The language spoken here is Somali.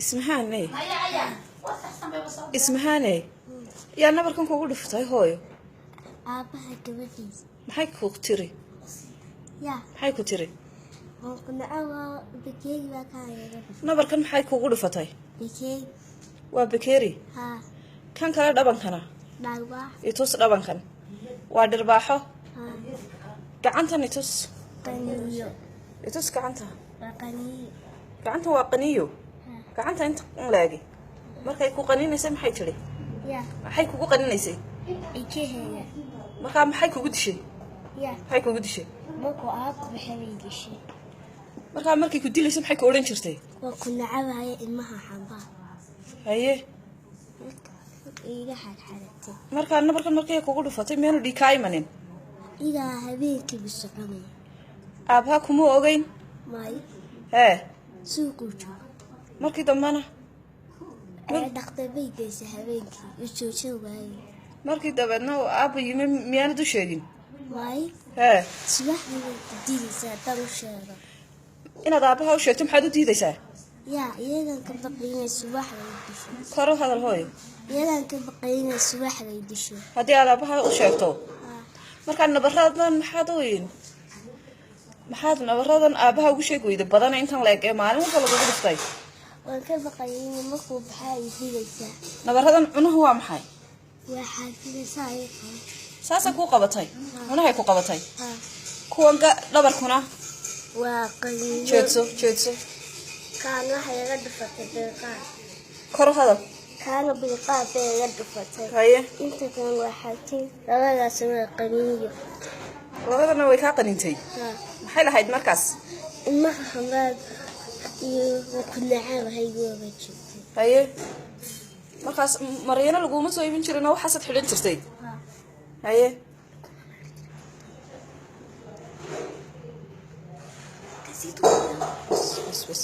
Ismahaane, Ismahaane, yaa nabarkan kugu dhuftay, hooyo? Aabaha gabadhiisa. Maxay ku tiri? Yaa. Maxay ku tiri? Waa bakeeri baa ka hayaga. Nabarkan maxay kugu dhufatay? Bakeeri. Waa bakeeri? Haa. Kan kale dhabankana? Dharbaax. Itus dhabankan. Waa dhirbaaxo? Haa. Gacantan itus. Qaniyo. Itus gacanta. Waa qaniyo. Gacantan waa qaniyo? Haa. Gacanta inta laagi markay ku qaninaysay, maxay tiri? Yaa. Maxay kugu qaninaysay? Ikaheeda. Markaa maxay kugu dishay? Yaa. Maxay kugu dishay? Markuu aabku baxay bay dishay. Markaa markay ku dilaysay, maxay ku odhan jirtay? Waa ku nacabaya ilmaha xambaa. Haye. Iga xadxadatay. Markaa nabarkan markay kugu dhufatay, miyaanu dhiig kaa imanin? Igaa habeenkiibu soconaya. Aabbaha kuma ogeyn? Maayo. Hee. Suuquu jooga. Markii dambena? Dhaqtar bay geysay habeenkii u joojin waayey. Markii dabeedna uu aabba yimi, miyaanad u sheegin? Maayo. Hee. Subaxdii bay ku dilaysaa haddaan u sheego. Inaad aabbaha u sheegto maxaad u diidaysaa? Yaa, iyadan ka baqay inay subaxda i disho. Kor u hadal, hooyo. Iyadan ka baqay inay subaxda i disho. Haddii aad aabbaha u sheegto? Haa. Markaa nabaradan maxaad u maxaad nabaradan aabbaha ugu sheegi weyda badana intan la eg ee maalin walba lagugu dhuftay? Waan ka baqay in markuu baxaa ay dilaysaa. Nabaradan cunuhu waa maxay? Waa xaafidaysaa ay qaban. Saasay kuu qabatay? Cunahay ku qabatay? Haa. Kuwan ga dhabarkuna? Waa qaniyo. Jeedso, jeedso. Kaan waxay iga dhufatay bilqaad. Kor u hadal. Kaana bilqaad bay iga dhufatay. Haye. Inta kan waa xagtin, labadaas waa qaniyo. Labadana way kaa qanintay? Haa. Maxay lahayd markaas? Ilmaha xambaad iyo waa ku nacabahay gooba jirtay. Haye, markaas maryano laguma soo iibin jirin oo waxaasaad xidhan jirtay? Haa. Haye. Bas bas.